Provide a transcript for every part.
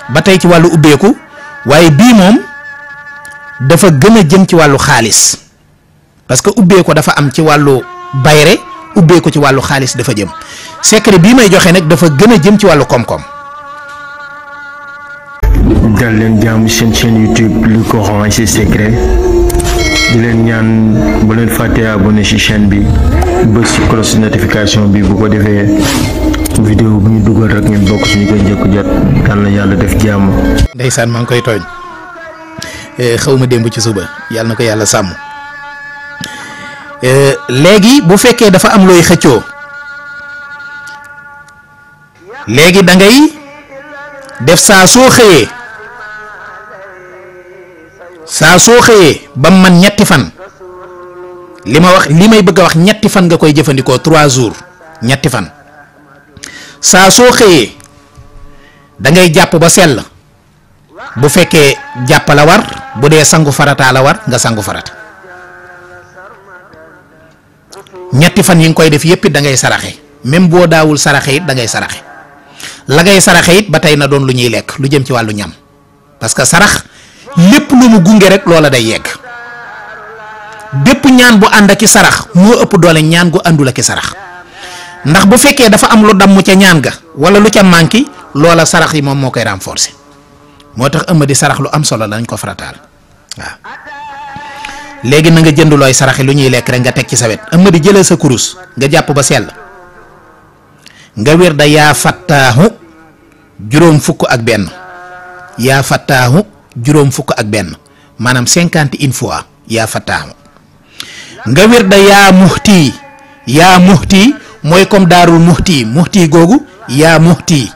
ba tey ci wàllu ubbeeku waaye bii moom dafa gën a jëm ci wàllu xaalis parce que ubbeeku dafa am ci wàllu bayre ubbeeku ci wàllu xaalis dafa jëm secret bii may joxe nag dafa gën a jëm ci wàllu koom-koom. dal leen jàmm seen chaîne YouTube le Coran et ses secrets di leen ñaan bu leen fàtte abonné ci chaîne bi bës ci cloche notification bi bu ko defee vidéo bu ñu dugal rek ngeen bokk suñu koy njëkk jot yal na yàlla def jàmm. ndeysaan maa ngi koy tooñ xaw ma démb ci suba yàlla na ko yàlla sàmm léegi bu fekkee dafa am looy xëccoo léegi da ngay def saa soo xëyee ba man ñetti fan li may bëgg a wax ñetti fan nga koy jëfandikoo 3 jours ñetti fan saa soo xëyee da ngay jàpp ba sell bu fekkee jàpp la war bu dee sangu farata la war nga sangu farata ñetti fan yi nga koy def yépp it da ngay saraxe même boo daawul saraxe it da ngay saraxe la ngay saraxe it ba tey na doon lu ñuy lekk lu jëm ci wàllu ñam parce que sarax lépp lu mu gunge rek loola day yegg bépp ñaan bu ànd ak i sarax moo ëpp doole ñaan gu àndul ak i sarax ndax bu fekkee dafa am lu damm ca ñaan ga wala lu ca manqué loola sarax yi moom moo koy renforcer moo tax ëmma di sarax lu am solo lañ ko farataal waaw léegi na nga jënd looy saraxe lu ñuy lekk rek nga teg ci sa wet ëmma di jëlee sa kurus nga jàpp ba sell nga wér da yaa fattaahu juróom fukk ak benn yaa fattaahu juróom fukk ak benn maanaam 51 fois yaa fattaahu nga wér da yaa muxti mooy comme daarul muxti googu yaa muxti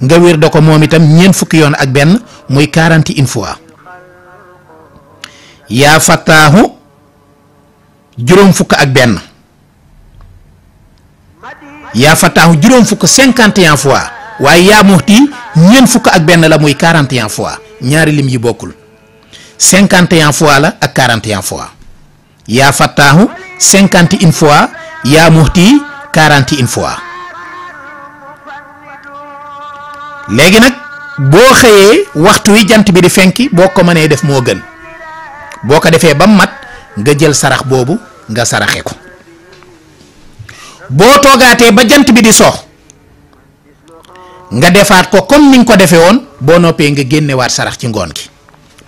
nga wér da ko moom itam ñeent fukki yoon ak benn muy 41 fois yaa fattaahu juróom fukk ak benn yaa fattaahu juróom fukk 51 fois waaye yaa muxti ñeent fukk ak benn la muy 41 fois ñaari lim yi bokkul 51 fois la ak 41 fois yaa fattaahu 51 fois yaa muxti 41 fois léegi nag boo xëyee waxtu wi jant bi di fenki boo ko mënee def moo gën boo ko defee ba mat nga jël sarax boobu nga saraxe ko boo toogaatee ba jant bi di sox nga defaat ko comme ni nga ko defee woon boo noppee nga génnewaat sarax ci ngoon gi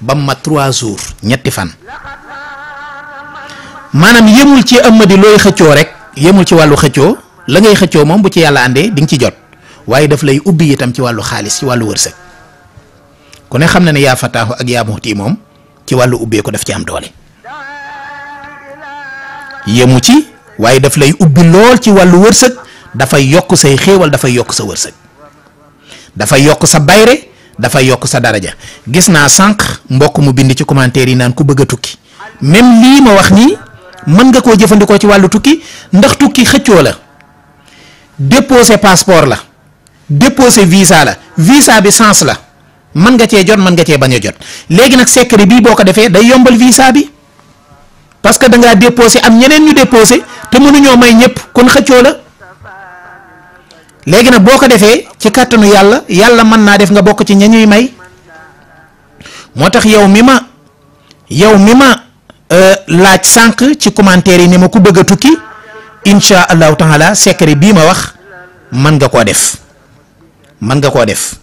ba mat 3 jours ñetti fan maanaam yemul ci ëmmadi looy xëccoo rek yemul ci wàllu xëccoo la ngay xëccoo moom bu ci yàlla àndee di nga ci jot waaye daf lay ubbi itam ci wàllu xaalis ci wàllu wërsëg ku ne xam na ne yaa fataahu ak yaa muxti moom ci wàllu ubbee ko daf ci am doole yemu ci waaye daf lay ubbi lool ci wàllu wërsëg dafay yokk say xéewal dafay yokk sa wërsëg dafay yokk sa bayre dafay yokk sa daraja gis naa sànq mbokk mu bind ci commentaire yi naan ku bëgg a tukki même lii ma wax nii mën nga koo jëfandikoo ci wàllu tukki ndax tukki xëccoo la déposer passeport la déposer visa la visa bi sens la mën nga cee jot mën nga cee bañ a jot léegi nag secret bii boo ko defee day yombal visa bi parce que da ngaa déposer am ñeneen ñu déposer te mënuñoo may ñëpp kon xëccoo la léegi nag boo ko defee ci kàttanu yàlla mën naa def nga bokk ci ña ñuy may moo tax yow mi ma laaj sànq ci commentaire yi ne ma ku bëgg a tukki incha allahu taala secret bii ma wax mën nga koo def